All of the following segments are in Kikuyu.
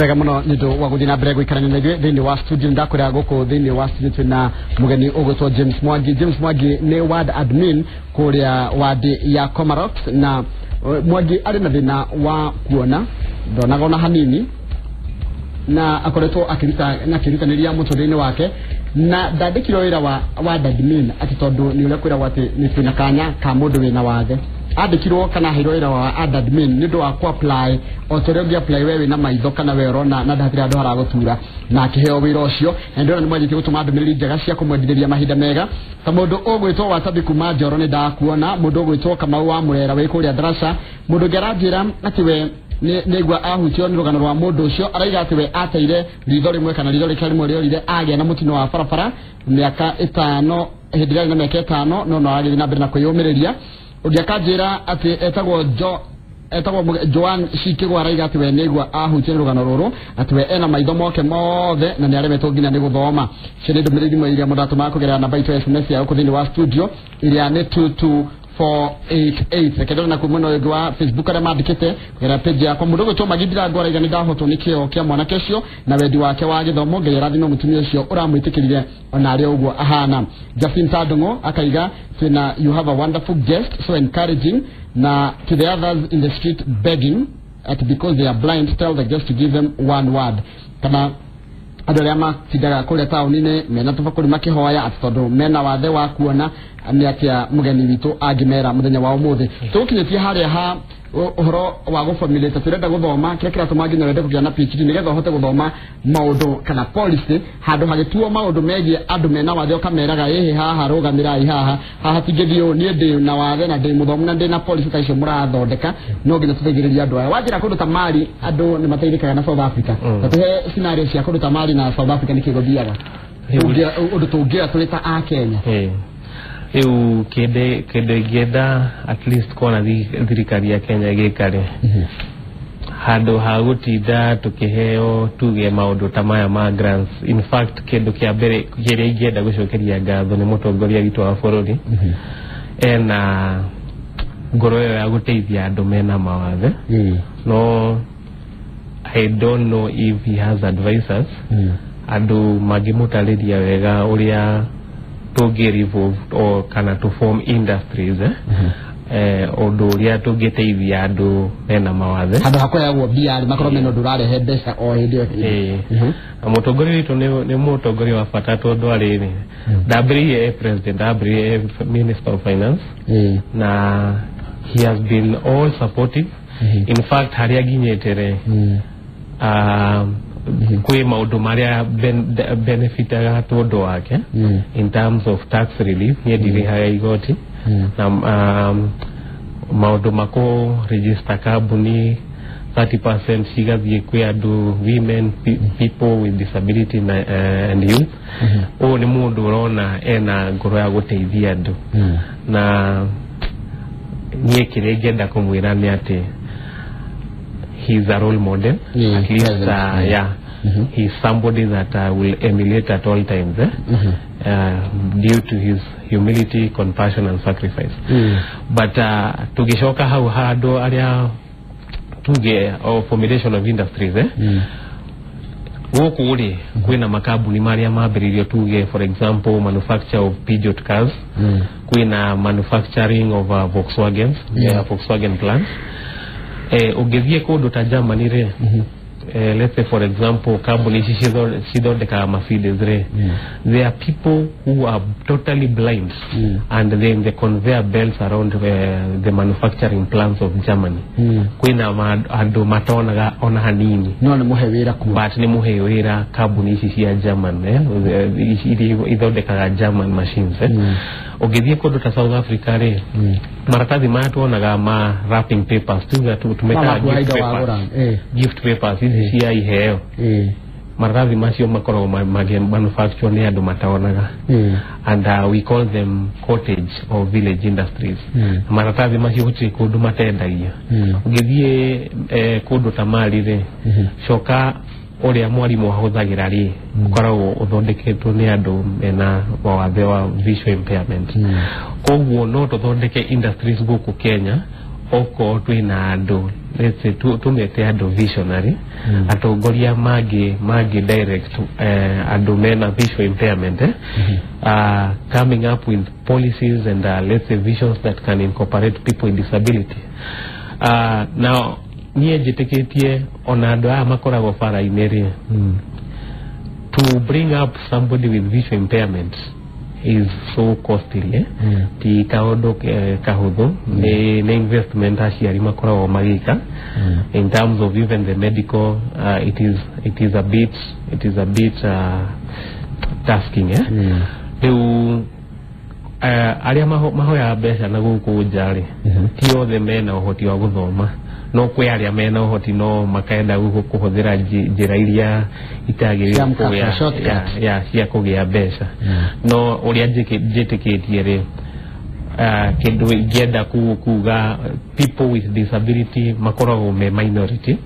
Wega muno nĩ ũndũ wa gũthiĩ na mbere gũikarania na ithuĩ thĩinĩ wa studio. Ndakwĩra gũkũ thĩinĩ wa studio twĩna mũgeni ũgwĩtwo James Mwangi. James Mwangi nĩ ward admin kũrĩa ward ya Komarock, na Mwangi arĩ na thĩna wa kuona, ndonaga ona hanini, na akoretwo akĩruta na akĩrutanĩria mũtũrĩre-inĩ wake, na ndandĩkirwo wĩra wa ward admin atĩ tondũ nĩ ũrĩa kwĩragwo atĩ nĩ twĩna kanya ka mũndũ wĩna wathe. Andĩkirwo kana aheirwo wĩra wa ward admin nĩ ũndũ wa ku apply o ta ũrĩa ũngĩ apply we wĩna maitho kana we ũrona na ndahatirĩ handũ haragũtura, na akĩheo wĩra ũcio. Na ndĩrona nĩ mwanjĩtie gũtũma ndũmĩrĩri njega cia kũmwendithĩria mahinda mega, ta mũndũ ũgwĩtwo Watabi kuma Njoro, nĩ ndakuona. Mũndũ ũgwĩtwo Kamau wa Mũrera wĩ kũrĩa Ndaraca. Mũndũ ũngĩ aranjĩra atĩ we nĩigua ahutio nĩ rũgano rwa mũndũ ũcio, araiga atĩ we ateire ritho rĩmwe kana ritho rĩke rĩmwe rĩorire agĩa na mũtino wa barabara mĩaka 5, hĩndĩ ĩrĩa arĩ na mĩaka 5, no aragĩthiĩ na mbere na kwĩyũmĩrĩria. Ũngĩ akanjĩra atĩ etagwo Jo, etagwo Joan Cikĩgwa, araiga atĩ we nĩigua ahutio nĩ rũgano rũrũ, atĩ we ena maitho moke mothe na nĩ aremetwo nginya nĩ gũthoma. Icio nĩ ndũmĩrĩri imwe iria mũndũ atũmaga kũgerera namba itũ ya SMS ya gũkũ thĩinĩ wa studio ĩrĩa nĩ 22488. Reke ndore nakuo mwena ũyũ ũngĩ wa Facebook arĩa mandĩkĩte kũgerera page yakwa. Mũndũ ũgwĩtwo Magindira araiga, "Nĩ ndahotwo nĩ kĩo kĩa mwanake ũcio na wendi wake wa gĩthomo. Ngai arathime mũtumia ũcio ũramwĩtĩkĩrire ona arĩ o ũguo ahana." Jacinta Ndung'u akaiga twĩna, "You have a wonderful guest, so encouraging. Na to the others in the street begging at because they are blind, tell the guest to give them one word." Kana andũ arĩa matindaga kũrĩa taũni-inĩ mena tũbakũri makĩhoya atĩ tondũ mena wathe wa kuona, nĩ atĩa mũgeni witũ angĩmera mũthenya wa ũmũthĩ? Tũgũkinyĩtie harĩa ha ũhoro wa gũbamilĩta, tũrenda gũthoma kĩrĩa kĩratũma nginya wende kũgĩa na PhD nĩgetha ũhote gũthoma maũndũ kana policy handũ hagĩtuo maũndũ megiĩ andũ mena wathe, ũkameraga ĩhĩ haha, rũgamĩrai haha, haha tingĩthiĩ ũũ, niĩ ndĩ na wathe na ndĩ mũthomu na ndĩ na policy ta icio mũrathondeka, no nginya tũteithĩrĩrie andũ aya. Wanjĩra kũndũ ta Mali andũ nĩ mateithĩkaga na South Africa. Na tũhe scenario cia kũndũ ta Mali na South Africa nĩkĩ gũthiaga. Ũndũ tũngĩoya tũrĩ ta a Kenya. Rĩu kĩndũ ingĩenda at least kuona thirikari ya Kenya ĩgĩka rĩ, handũ ha gũtinda tũkĩheo tuge maũndũ ta maya ma grants, in fact kĩndũ kĩa mbere kĩrĩa ingĩenda gũcokeria ngatho nĩ mũtongoria witũ wa bũrũri. Ena ngoro ĩyo ya gũteithia andũ mena mawathe, no I don't know if he has advisors, andũ mangĩmũtarĩria wega ũrĩa tũngĩ revolve or kana to form industries, ũndũ ũrĩa tũngĩteithia andũ mena mawathe. Handũ ha kũheagwo mbia rĩ, makorwo mena ũndũ ũrarehe mbeca o hĩndĩ o hĩndĩ. Na mũtongoria witũ nĩ mũtongoria wa bata tondũ arĩrĩ ndambĩrĩirie e president, ambĩrĩirie e minister of finance, na he has been all supportive. In fact, harĩa nginyĩte rĩ, kwĩ maũndũ marĩa benefitaga tondũ wake in terms of tax relief. Niĩ ndirĩhaga igoti na maũndũ makũ register kambuni 30% cigathiĩ kwĩ andũ, women, people with disability na, and youth. Ũyũ nĩ mũndũ ũrona ena ngoro ya gũteithia andũ, na niĩ kĩrĩa ingĩenda kũmwĩra nĩ atĩ he's a role model, at least. President, Yeah, he's somebody that I will emulate at all times, eh? Due to his humility, compassion and sacrifice. But tugicoka hau handũ arĩa tuge o formulation of industries, eh? Gũkũ rĩ kwĩna makambuni marĩa mambĩrĩirio, tuge for example manufacture of Peugeot cars, kwĩna manufacturing of Volkswagens, Volkswagen plants. Ũngĩthiĩ kũndũ ta Germany rĩ, let's say for example kambuni ici cithondekaga Mercedes rĩ, there are people who are totally blind and then the conveyor belts around the manufacturing plants of Germany, kwĩna andũ matonaga ona hanini. No nĩ mũhe wĩra kuo. But nĩ mũhe wĩra kambuni ici cia German, ici iria ithondekaga German machines, eh. Ũngĩthiĩ kũndũ ta South Africa rĩ, maratathi maya tuonaga ma wrapping papers, tuga tumetaga Makuoha gift indo wagũra. papers, gift papers ici cia iheo, maratathi macio makoragwo manufacture nĩ andũ mataonaga, and we call them cottage or village industries. Maratathi macio gũtirĩ kũndũ matendagia. Ũngĩthiĩ kũndũ ta Mali rĩ, coka ũrĩa mwarimũ ahũthagĩra rĩ, ũkoragwo ũthondeketwo nĩ andũ mena mawathe wa visual impairment. Koguo no tũthondeke industries gũkũ Kenya. Okorwo twĩna andũ, let's say tumete andũ visionary, atongoria mangĩ direct andũ mena visual impairment, coming up with policies and let's say visions that can incorporate people with disability. Now niĩ njĩtĩkĩtie ona andũ aya makoragwo bara-inĩ rĩ, to bring up somebody with visual impairment is so costly, eh? Ti kaũndũ kahũthũ, nĩ investment aciari makoragwo magĩka in terms of even the medical, it is a bit tasking, eh? Rĩu arĩa mahoyaga mbeca na gũkũ nja rĩ, ti othe mena ũhoti wa gũthoma, no kwĩ arĩa mena ũhoti no makaenda kũhũthĩra njĩra iria itagĩrĩire Cia mkato, kũgĩa shortcut. ya cia kũgĩa mbeca. No ũrĩa njĩtĩkĩtie rĩ, kĩndũ ingĩenda kuga, people with disability makoragwo me minority,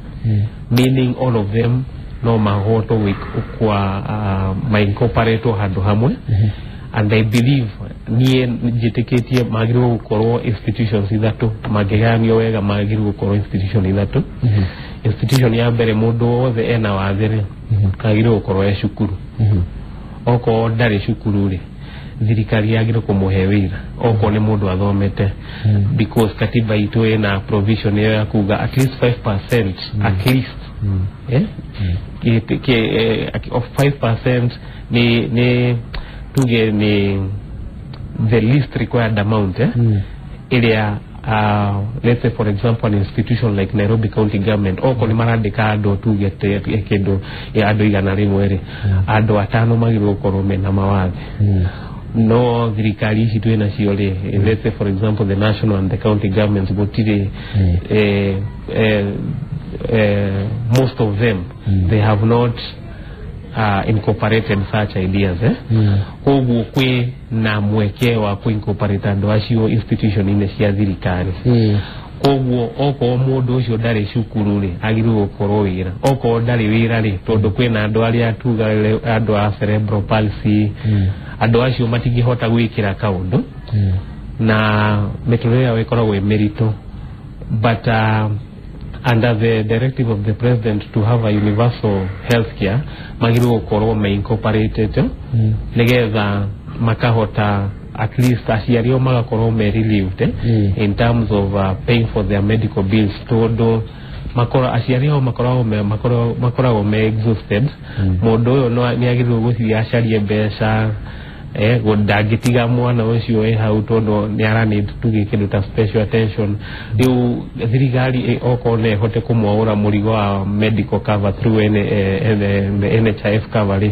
meaning all of them no mahotwo kwa maincorporatwo handũ hamwe. And I believe, niĩ njĩtĩkĩtie magĩrĩirwo gũkorwo institutions ithatũ. Mangĩgayanio wega, magĩrĩirwo gũkorwo institution ithatũ. Institution ya mbere, mũndũ wothe ena wathe rĩ, agĩrĩirwo gũkorwo e cukuru. Okorwo ndarĩ cukuru rĩ, thirikari yagĩrĩirwo kũmũhe wĩra okorwo nĩ mũndũ athomete, because katiba itũ ĩna provision ĩyo ya kuga at least 5%, at least, eh? Of 5% nĩ tuge nĩ the least required amount, eh? Ĩrĩa let's say, for example, an institution like Nairobi County Government, okorwo nĩ marandĩka andũ tuge kĩndũ andũ 100 rĩ, andũ atano magĩrĩirwo gũkorwo mena mawathe. No thirikari ici twĩ nacio rĩ, let's say, for example, the national and the county governments, gũtirĩ, most of them, they have not incorporated such ideas, eh? Koguo kwĩ na mweke wa kũ-incorporate andũ acio institution-inĩ cia thirikari. Koguo okorwo mũndũ ũcio ndarĩ cukuru rĩ, agĩrĩirwo gũkorwo wĩra. Okorwo ndarĩ wĩra rĩ, tondũ kwĩna andũ arĩa tuga andũ a cerebral palsy, andũ acio matingĩhota gwĩkĩra kaũndũ na mĩtũrĩre yao ĩkoragwo ĩ mĩritũ, but under the directive of the president to have a universal health care, magĩrĩirwo gũkorwo me incorporated nĩgetha makahota at least aciari ao magakorwo me relieved, eh, in terms of paying for their medical bills, tondũ makoro aciari ao makoragwo me exhausted. Mũndũ ũyũ no nĩ agĩrĩirwo gũthiĩ acarie mbeca, ndangĩtiga mwana ũcio ĩ hau tondũ nĩ ara need tuge kĩndũ ta special attention. Rĩu thirikari okorwo no ĩhote kũmwaũra mũrigo wa medical cover through the NHIF cover rĩ,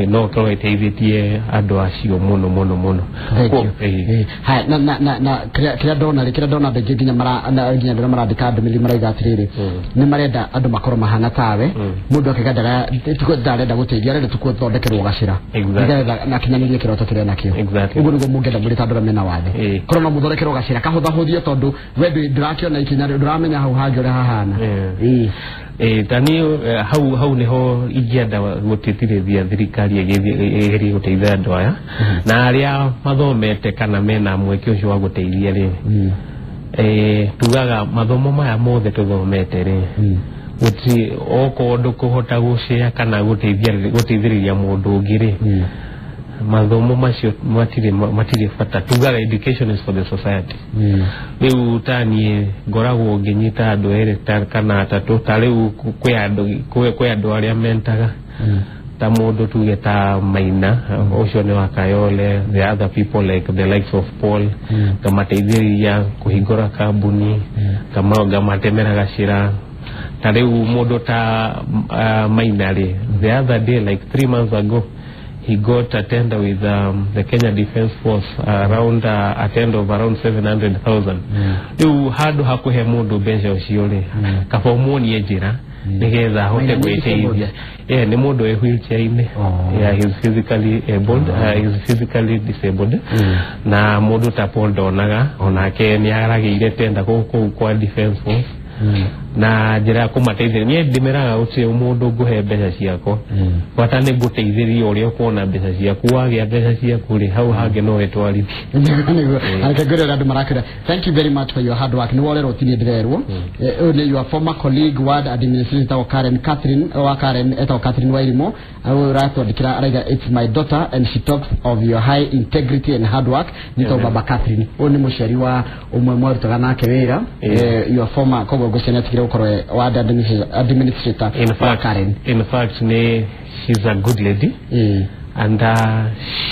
no ĩkorwo ĩteithĩtie andũ acio mũno mũno mũno. Thank you. Haya, na kĩrĩa ndona rĩ, kĩrĩa ndona andũ aingĩ nginya mara na nginya ndĩrona marandĩka ndũmĩrĩri marauga atĩrĩrĩ, nĩ marenda andũ makorwo mahana tawe. Mũndũ akĩga ndarenda gũteithia, arenda tu gũthondekerwo gacĩra nĩgetha akinyanĩrie kĩroto kĩrĩa nakĩo. Ũguo nĩguo mũngĩenda mũrĩ ta andũ arĩa mena wathe, korwo no mũthondekerwo gacĩra kahũthahũthie, tondũ we ndũrakĩona ikinya, ndũramenya hau hangĩ ũrĩa hahana. Ta niĩ hau nĩho ingĩenda gũtĩtĩrĩria thirikari ĩgerie gũteithia andũ aya na arĩa mathomete kana mena mweke ũcio wa gũteithia rĩ. Tugaga mathomo maya mothe tũthomete rĩ, gũtirĩ okorwo ndũkũhota gũcea kana gũteithia gũteithĩrĩria mũndũ ũngĩ rĩ, mathomo macio matirĩ bata. Tugaga education is for the society. Rĩu ta niĩ ngoragwo ngĩnyita andũ erĩ kana atatũ. Ta rĩu kwĩ andũ arĩa mentaga, ta mũndũ tuge ta Maina ũcio nĩ wa Kayole, the other people like the likes of Paul, ngamateithĩrĩria kũhingũra kambuni, ngamatemera gacĩra. Ta rĩu mũndũ ta Maina rĩ, the other day, like 3 months ago, he got a tender with the Kenya Defence Force, around a tender of around 700,000. Rĩu handũ ha kũhe mũndũ mbeca ũcio rĩ, kaba ũmuonie njĩra nĩgetha ahote Maina nĩ gwĩteithia. Yeah, nĩ mũndũ wĩ wheelchair-inĩ. Yeah, he's physically abled, he's physically disabled. Na mũndũ ta Paul ndonaga, onake nĩ aragĩire tender kũu kwa Defence Force. Na njĩra ya kũmateithĩrĩria, niĩ ndĩmeraga gũtirĩ mũndũ ngũhe mbeca ciakwa, bata nĩ ngũteithĩrĩria ũrĩa ũkuona mbeca ciaku. Wagĩa mbeca ciaku rĩ, hau hangĩ no wĩtwarithie. Nĩguo areke ngwĩre ũrĩa andũ marakwĩra. Thank you very much for your hard work. Nĩ worerwo tinie ndĩrerwo. Ũyũ nĩ your former colleague, ward administrator etagwo Karen Catherine wa Karen, etagwo Catherine Wairimu. Ũyũ ũratwandĩkĩra araiga, "It's my daughter and she talks of your high integrity and hard work." Nĩtagwo Baba Catherine. Ũyũ nĩ mũciari wa ũmwe mwarutaga nake wĩra, your former, koguo ngwĩciria nĩ atigire gũkorwo e ward administrator In wa fact, Karen. In fact ni she's a good lady and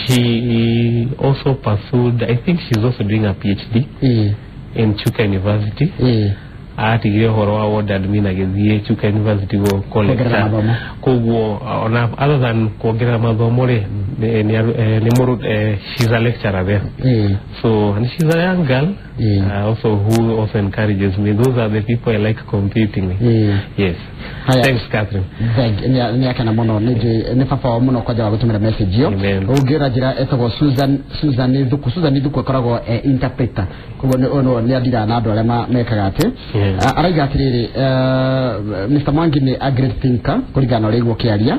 she also pursued, I think she's also doing a PhD in Chuka University. Atigire ũhoro wa ward admin agĩthiĩ Chuka University go Kuongerera mathomo. Koguo ona other than kuongerera mathomo rĩ, nĩ mũru she's a lecturer there. So, and she's a young girl also who also encourages me. Those are the people I like competing with. Yes. Haya. Thanks, Catherine. Thank nĩ akena mũno, nĩ njũĩ nĩ baba wao mũno kwanja wa gũtũmĩra message ĩyo. Amen. Ũngĩ ũranjĩra etagwo Susan, Susan Thuku. Susan Thuku akoragwo e interpreter, koguo nĩ ũyũ nĩ andiraga na andũ arĩa mekaga atĩ araiga atĩrĩrĩ, Mr Mwangi nĩ a great thinker kũringana na ũrĩa aigua ũkĩaria,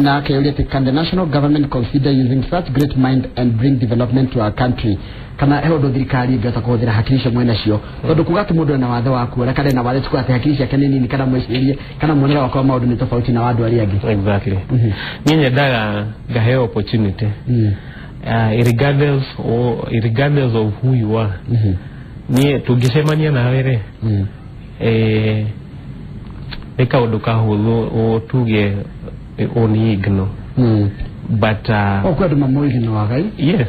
na akeyũria atĩ, can the national government consider using such great mind and bring development to our country? Kana he ũndũ thirikari ĩngĩhota kũhũthĩra hakiri icio mwena cio, tondũ kuga atĩ mũndũ ena wathe wa kuona kana ena wathe, tikuga atĩ hakiri ciake nĩ nini, kana mwĩcirĩrie kana muonere wakwa wa maũndũ nĩ tofauti na wa andũ arĩa angĩ. Exactly. Niĩ nyendaga ngaheo opportunity regardless of who you are. Niĩ tũngĩcemania nawe rĩ, nĩ kaũndũ kahũthũ tuge ũni ignore, but O kwĩ andũ mamũiginoaga. Yes,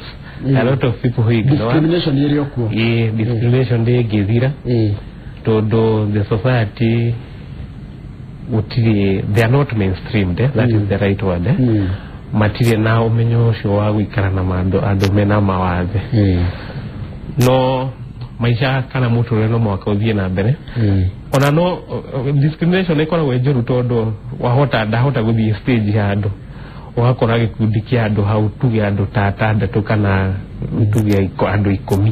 a lot of people who ignore. Discrimination ĩrĩ o kuo. Yeah, discrimination ndĩngĩthira tondũ the society gũtirĩ, they are not mainstreamed, eh? That is the right word, eh? Matirĩ na ũmenyo ũcio wa gũikara na andũ mena mawathe. No maica kana mũtũrĩre no mũhaka ũthiĩ na mbere. Ona no discrimination ĩkoragwo ĩ njũru tondũ wahota ndahota gũthiĩ stage handũ ũgakora gĩkundi kĩa andũ hau, tuge andũ ta atandatũ kana tuge andũ 10,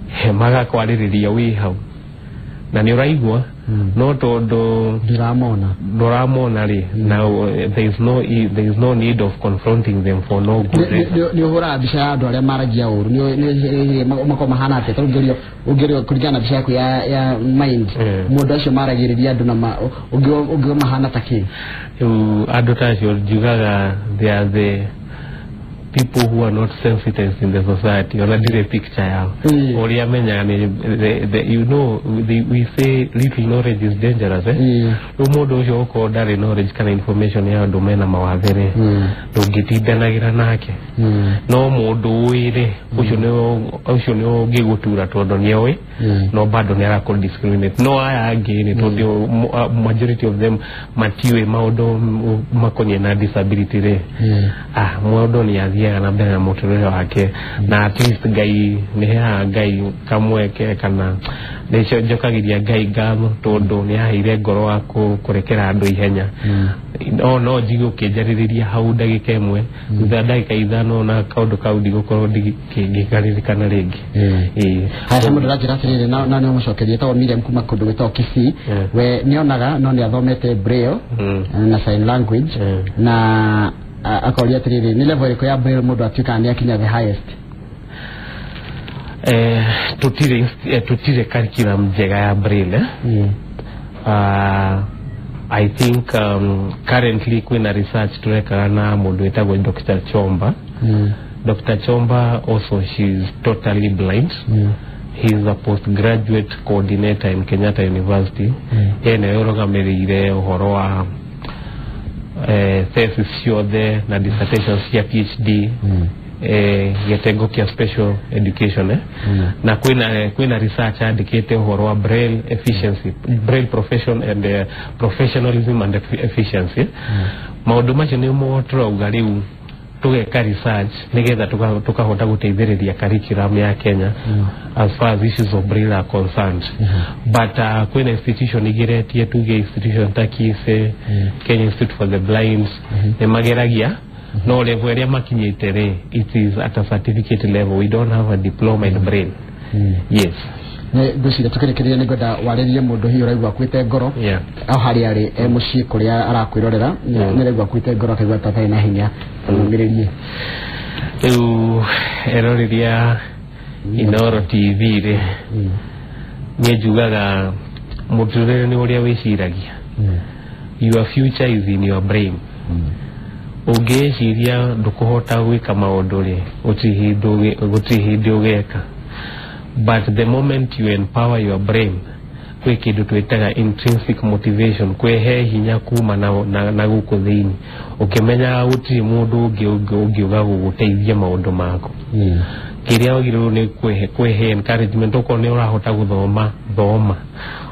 he magakwarĩrĩria wĩ hau na nĩ ũraigua, no tondũ ndiramona, ndũramona rĩ, na there is no need of confronting them for no good reason. Nĩ ũhũraga mbica ya andũ arĩa maragia ũru, makorwo mahana atĩa? Tarĩu ũngĩũrio kũringana na mbica yaku ya mind, mũndũ acio maragĩrĩria andũ na ũngĩo mahana ta kĩ? Rĩu andũ ta acio njugaga they are the people who are not sensitized in the society. Ona ndirĩ picture yao. Ũrĩa menyaga nĩ the, you know the, we say little knowledge is dangerous, eh? Rĩu mũndũ ũcio okorwo ndarĩ knowledge kana information ya andũ mena mawathe rĩ, ndũngĩtindanagĩra nake. No mũndũ ũĩ rĩ, ũcio nĩ ũngĩgũtura tondũ nĩ oĩ, no bado nĩ arakũ discriminate. No aya angĩ nĩ tondũ majority of them matiũĩ maũndũ makoniĩ na disability rĩ, ah, mũndũ nĩ athiaga na mbere na mũtũrĩre wake, na at least Ngai nĩ heaga Ngai kamweke, kana nĩcio njokagĩria Ngai ngatho tondũ nĩ aheire ngoro wa kũrekera andũ ihenya. No njigue ũkĩnjarĩrĩria hau ndagĩka 1, thutha wa ndagĩka 5 na kaũndũ kau ndigũkorwo ngĩkaririkana rĩngĩ. Ĩĩ. Haya, he mũndũ ũranjĩra atĩrĩrĩ, na nĩ ũmũcokerie, etagwo Miriam kuma kũndũ gwĩtagwo Kisii. We nĩonaga no nĩ athomete braille na sign language, na akoria atĩrĩrĩ, nĩ level ĩrĩkũ ya braille mũndũ atuĩkaga nĩ akinya the highest? Tutire curriculum njega ya braille, eh? I think currently kwĩna research turekaga na mũndũ wĩtagwo Dr. Chomba. Dr. Chomba also, she's totally blind. He is a postgraduate coordinator in Kenyatta University. Ye nĩwe ũrũgamĩrĩire ũhoro wa thesis ciothe na dissertations cia PhD, gĩtengo kĩa special education, eh? Na kwĩna research andĩkĩte ũhoro wa braille efficiency, braille profession and professionalism and efficiency. Maũndũ macio nĩmo tũrauga rĩu tũgeka research nĩgetha tukahota gũteithĩrĩria curriculum ya Kenya as far as issues of braille are concerned. But kwĩna institution igeretie, tuge institution ta KISE, Kenya Institute for the Blind, nĩ mageragia, no level ĩrĩa makinyĩte rĩ, it is at a certificate level. We don't have a diploma in braille. Yes. Ngwĩciria tũkĩrĩkĩrĩria nĩ ngwenda warĩrie mũndũ hihi ũraigua akuĩte ngoro o harĩa arĩ e mũciĩ kũrĩa arakwĩrorera, nĩ araigua akuĩte ngoro akaigua ta atarĩ na hinya, ũmũmĩrĩrie. Rĩu eroreria Inooro TV rĩ, niĩ njugaga mũtũrĩre nĩ ũrĩa wĩciragia. Your future is in your brain. Ũngĩĩciria ndũkũhota gwĩka maũndũ rĩ, gũtirĩ hĩndĩ ũgeka. But the moment you empower your brain, kwĩ kĩndũ twĩtaga intrinsic motivation, kwĩhe hinya kuma na gũkũ thĩinĩ, ũkĩmenyaga gũtirĩ mũndũ ũngĩ ũngĩũga gũgũteithia maũndũ maku. Kĩrĩa wagĩrĩirwo nĩ kwĩhe encouragement. Okorwo nĩ ũrahota gũthoma, thoma.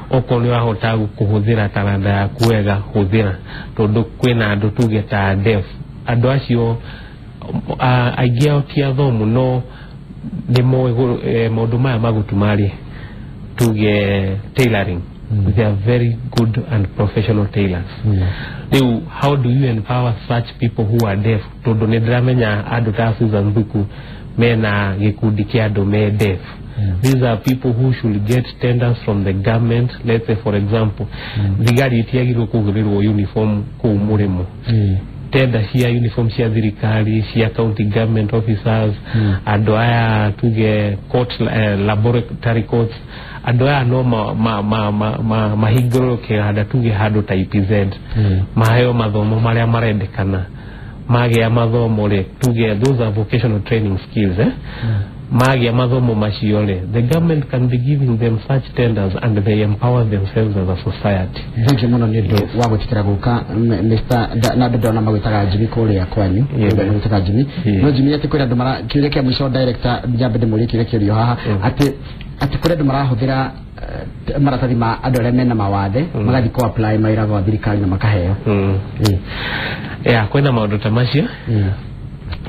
Okorwo nĩ ũrahota kũhũthĩra taranda yaku wega, hũthĩra, tondũ kwĩna andũ tuge ta deaf, andũ acio aingĩ ao ti athomu, no nĩ moĩ maũndũ maya ma gũtuma rĩ, tuge tailoring, they are very good and professional tailors. Rĩu how do you empower such people who are deaf? Tondũ nĩ ndĩramenya andũ ta Susan Thuku mena gĩkundi kĩa andũ me deaf. These are people who should get tenders from the government. Let's say, for example, thigari itiagĩrĩirwo kũgũrĩrwo uniform kũu mũrĩmo. Tenda cia uniform cia thirikari, cia county government officers, andũ aya tuge court, laboratory courts, andũ aya no mahingũrĩrwo kĩganda tuge handũ ta EPZ, maheo mathomo marĩa marendekana. Magĩa mathomo rĩ, tuge those are vocational training skills, eh? Magĩa mathomo macio rĩ, the government can be giving them such tenders and they empower themselves as a society. Thank you mũno nĩ ũndũ wa gwĩtĩkĩra gũka, Mr. Na andũ ndona magwĩtaga Jimmy kũrĩa kwanyu. Kũrĩa magwĩtaga Jimmy. No Jimmy, atĩ kwĩna andũ mara kĩũria kĩa mũico, director, njambe ndĩmũrie kĩũria kĩũrio haha, atĩ kũrĩ andũ marahũthĩra maratathi ma andũ arĩa mena mawathe, magathiĩ kũ apply mawĩra gwa thirikari na makaheo. Yeah, kwĩna maũndũ ta macio.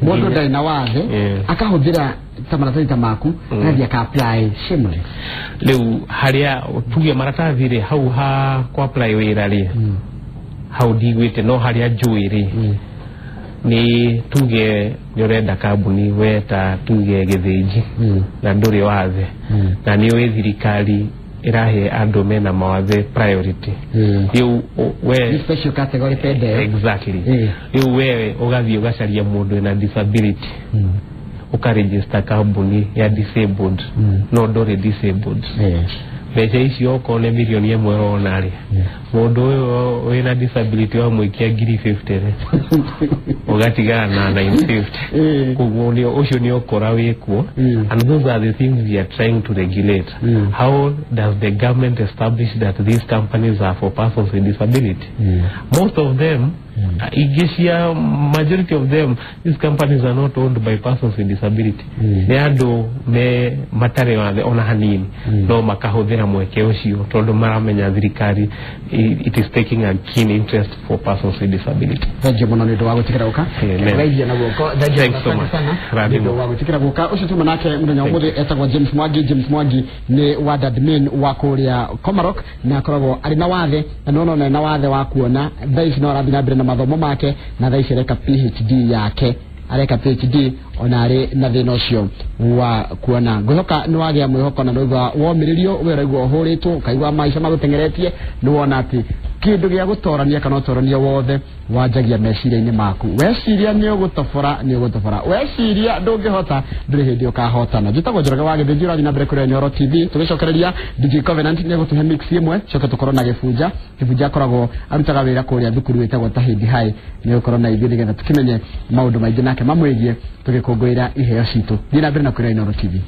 Mũndũ ndarĩ na wathe akahũthĩra ta maratathi ta maku, agathiĩ aka apply shameless. Rĩu harĩa tuge maratathi rĩ, hau ha kũ apply wĩra rĩ, hau ndigwĩte, no harĩa njũĩ rĩ, nĩ tuge nĩ ũrenda kambuni we ta tuge gĩthĩnji na ndũrĩ wathe, na nĩ ũĩ thirikari ĩrahe andũ mena mawathe priority. Rĩu we Nĩ special category pende. Exactly. Rĩu wewe ũgathiĩ ũgacaria mũndũ wĩna disability, ũkaregister kambuni ya disabled, no ndũrĩ disabled. Mbeca icio okorwo nĩ 1 mirioni ũrona rĩ, mũndũ ũyũ wĩna disability wamũikia 50,000 rĩ, ũgatigana na 950. Koguo ũcio nĩ ũkora wĩkuo. And those are the things we are trying to regulate. How does the government establish that these companies are for persons with disability? Most of them, ingĩ cia majority of them, these companies are not owned by persons with disability. Nĩ andũ me matarĩ wathe ona hanini, no makahũthĩra mweke ũcio tondũ maramenya thirikari it is taking a keen interest for persons with disability. Thank you mũno nĩ ũndũ wa gwĩtĩkĩra gũka. Amen. Geithia na guoko. Thank you. Thanks so much. Sana nĩ Rathimo. ũndũ wa gwĩtĩkĩra gũka. Ũcio tuma nake mũthenya wa ũmũthĩ etagwo James Mwangi. James Mwangi nĩ ward admin wa kũrĩa Komarok na akoragwo arĩ na wathe, na nĩ wona na wathe wa kuona, thaa ici no arathiĩ na mbere na mathomo make, na thaa ici areka PhD yake, areka PhD ona arĩ na thĩna ũcio wa kuona. Ngwĩhoka nĩ wagĩa mwĩhoko na nĩwaigua womĩrĩrio. We ũraigua ũhũrĩtwo, ũkaigua maica magũteng'eretie, nĩ wona atĩ kĩndũ gĩa gũtorania kana ũtorania wothe wanjagia meciria-inĩ maku. Weciria nĩ ũgũtobora, nĩ ũgũtobora. Weciria ndũngĩhota, ndũrĩ hĩndĩ ũkahotana. Njĩtagwo Njoroge wa Gĩthĩnji, ũrathiĩ na mbere kũrĩa Inooro TV. Tũgĩcokereria, DJ Covenant nĩ egũtũhe mix ĩmwe, coke tũkorwo na Gĩbunja. Gĩbunja akoragwo arutaga wĩra kũrĩa thukuru ĩtagwo Tahidi High. Nĩ gũkorwo na ithuĩ nĩgetha tũkĩmenye maũndũ maingĩ nake mamwĩgiĩ tũgĩkũngũĩra iheo citũ. Thiĩ na mbere na kũrĩa Inooro TV.